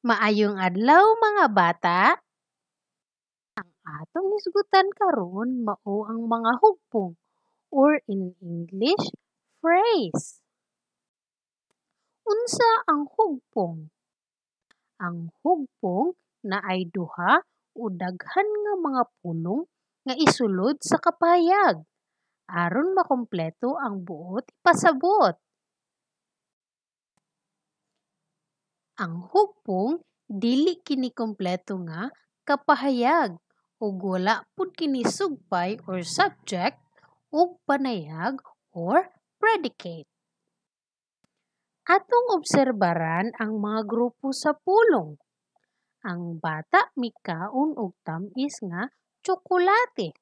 Maayong adlaw, mga bata. Ang atong hisgutan karon mao ang mga hugpong or in English, phrase. Unsa ang hugpong? Ang hugpong naay duha o daghan nga mga pulong nga isulod sa kapahayag aron makumpleto ang buot ipasabot. Ang hugpong dili kini kumpleto nga kapahayag ug wala pud kini sugpay or subject ug panayag or predicate. Atong obserbaran ang mga grupo sa pulong. Ang bata mikaon og tam-is nga tsokolate.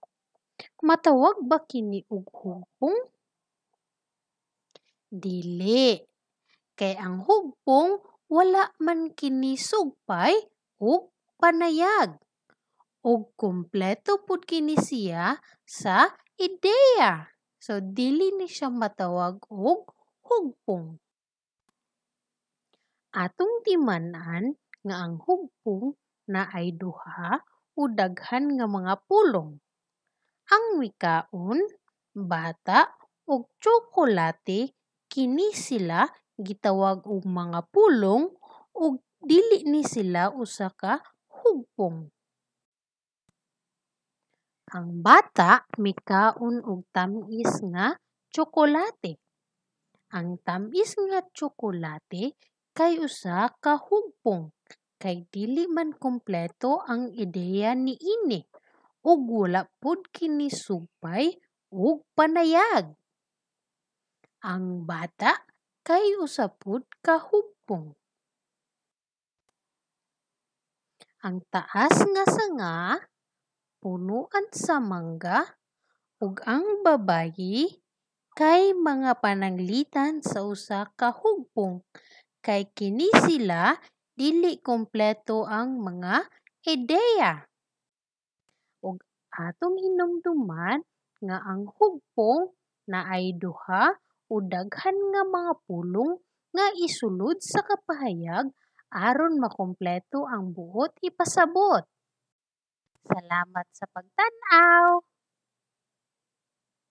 Matawag ba kini og hugpong? Dili. Kay ang hugpong wala man kini sugpay ug panayag. Ug kumpleto pud kini siya sa ideya. So dili ni siya matawag og hugpong. Atong timan-an nga ang hugpong naay duha o daghan nga mga pulong. Ang mikaon, bata ug tsokolate kini sila gitawag og mga pulong ug dili ni sila usa ka hugpong. Ang bata mikaon og tam-is nga tsokolate. Ang tam-is nga tsokolate kay usa ka hugpong kay dili man kumpleto ang ideya niini ug wala pud kini sugpay ug panayag. Ang bata kay usa pud ka hugpong. Ang taas nga sanga, punuan sa mangga ug ang babayi kay mga pananglitan sa usa ka hugpong kay kini sila dili kumpleto ang mga ideya. Ug atong hinumduman nga ang hugpong naay duha o daghan nga mga pulong nga isulod sa kapahayag aron makumpleto ang buot ipasabot. Salamat sa pagtan-aw.